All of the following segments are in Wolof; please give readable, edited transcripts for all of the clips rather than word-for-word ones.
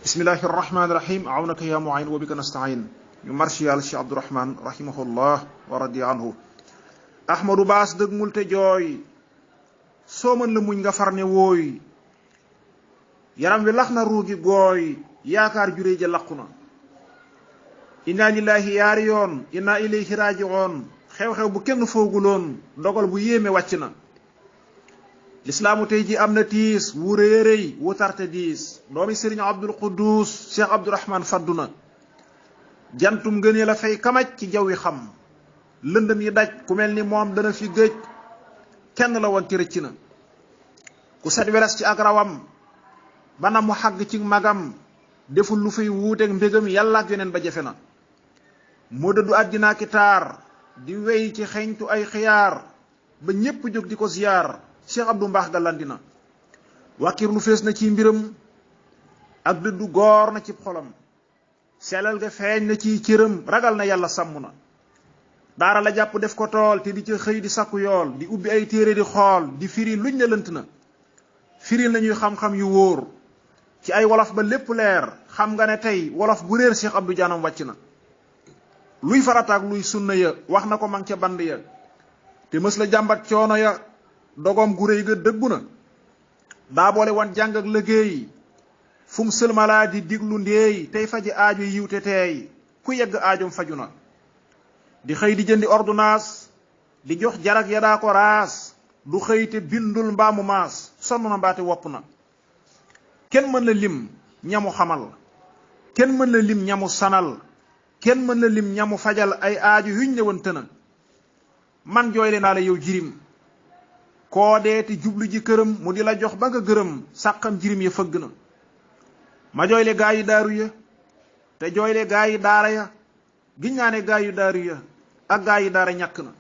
bismillahi irrahmani irahim awnaka ya muin wa bika nastain ñu marsi yàlla Cheikh Abdourahman rahimahullah wa radi anhu ahmadou baas dëgg mul te jooy soo mën la muñ nga far ne wooy yaram wi lax na ruugi gooy yaakaar juré ja laqu na inna lillahi yaari yoon inna ilayhi raaji'oon xew-xew bu kenn fooguloon dogal bu yéeme wàcc na lislaamu tey ji am na tiis wu rëy rëy wu tarte diis doomi sëriñ abdul quddus cheikh abdourahman faddu na jantum ngënee la fay kamaj ci jawwi xam lëndëm yi daj ku mel ni moom dana fi gëj kenn la woon ci rëcc na ku set weles ci ak rawam bana mu xàgg ci magam deful lu fay wuuteeg mbégam yàlla ak yeneen ba jafe na moo dëddu àddinaa ki taar di wey ci xeñtu ay xiyaar ba ñépp jóg di ko ziyaar cheikh abdou mbaax gàllandi na wàkkir lu fees na ci mbiram ak dëddu goor na ci xolam sellal ga feeñ na ci cëram ragal na yàlla sàmm na daara la jàpp def ko tool te di ca xëy di sakku yool di ubbi ay téere di xool di firi luñ ne lënt na firil nañuy xam-xam yu wóor ci ay wolof ba lépp leer xam nga ne tey wolof bu réer cheikh abdou jaanam wàcc na luy farataak luy sunna ya wax na ko mang ca band ya te mës la jàmbat coono ya dogoom gu réy ga dëggu na daa boole woon jàng ak liggéey fu mu sëlmalaa di diglu ndéey tey faji aajo yiw te teey ku yegg aajom faju na di xëy di jëndi ordonnance di jox jarak ya daa ko raas du xëy te bindul mbaamu maas sonn na mbaate wopp na kenn mën la lim ñamu xamal kenn mën la lim ñamu sanal kenn mën la lim ñamu fajal ay aajo yuñ ñëwante na man jooyle naa la yow jirim koo dee te jublu ji këram mu di la jox ba nga gërëm sàqam jirim ya fëgg na ma jooyle gaa yi daaru ya te jooyle gaa yi daara ya giñ naa ne gaa yu daaru ya ak gaa yi daara ñàkk na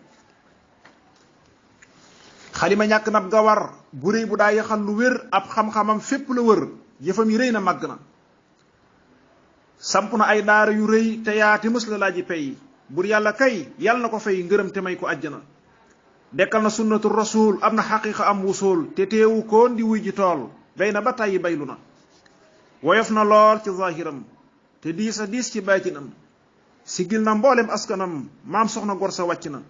xalima ñàkk nab gawar bu réy bu daa yaxal lu wér ab xam-xamam fépp la wër yëfam yi rëy na màgg na samp na ay daara yu rëy te yaa te mës la laaji pay bur yàlla kay yàlla na ko fay ngërëm te may ko àjjana dekkal na sunnatu rasul am na xaqiqa am wusul te teewu koon di wuy ji tool bay na ba tàyyi baylu na woyof na lool ci zahiram te diis a diis ci baatinam sigil na mboolem askanam maam soxna gor sa wàcc na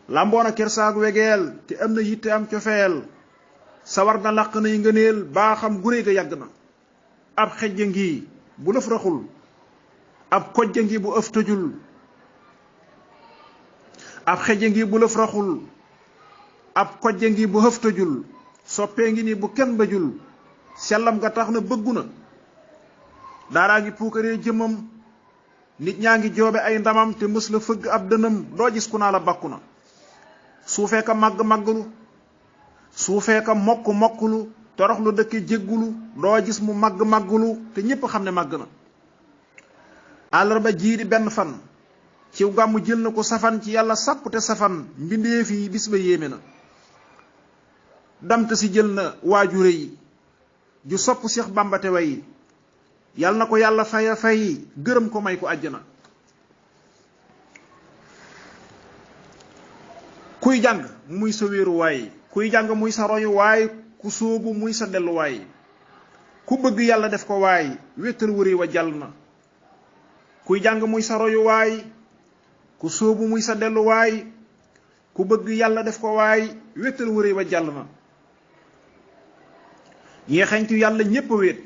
lamboona kersaag wegeel te am na yitte am cofeel sawar na làq nay ngëneel baa xam guré ga yàgg na ab xejja ngi bu lëf raxul ab kojja ngi bu ëf tëjul ab xejja ngi bu lëf raxul ab kojja ngi bu ëf tëjul soppee ngi ni bu kenn bëjul sellam nga tax na bëggu na daaraa ngi puukaree jëmam nit ñaa ngi joobe ay ndamam te mës la fëgg ab dënam doo gis ku naa la bakku na suufee ka màgg-màgglu suufee ka mokk-mokklu torox lu dëkke jéggulu doo gis mu màgg-màgglu te ñépp xam ne màgg na àllarba jii di benn fan ciw gàmmu jël na ko safan ci yàlla sàpp te safan mbindeef yi bis ba yéeme na damta si jël na waajure yi ju sopp Seex Bàmba te way yàlla na ko yàlla faya fay gërëm ko may ko àjjana kuy jàng muy sa wéeruwaay kuy jàng muy sa royuwaay ku sóobu muy sa delluwaay ku bëgg yàlla def ko waay wéttal wëri wa jàll na kuy jàng muy sa royuwaay ku sóobu muy sa delluwaay ku bëgg yàlla def ko waay wéttal wëri wa jàll na ñii xeñtu yàlla ñépp a wéet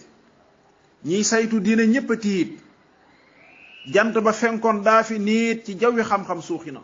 ñiy saytu diine ñépp a tiit jant ba fenkoon daa fi niit ci jawwi xam-xam suuxi na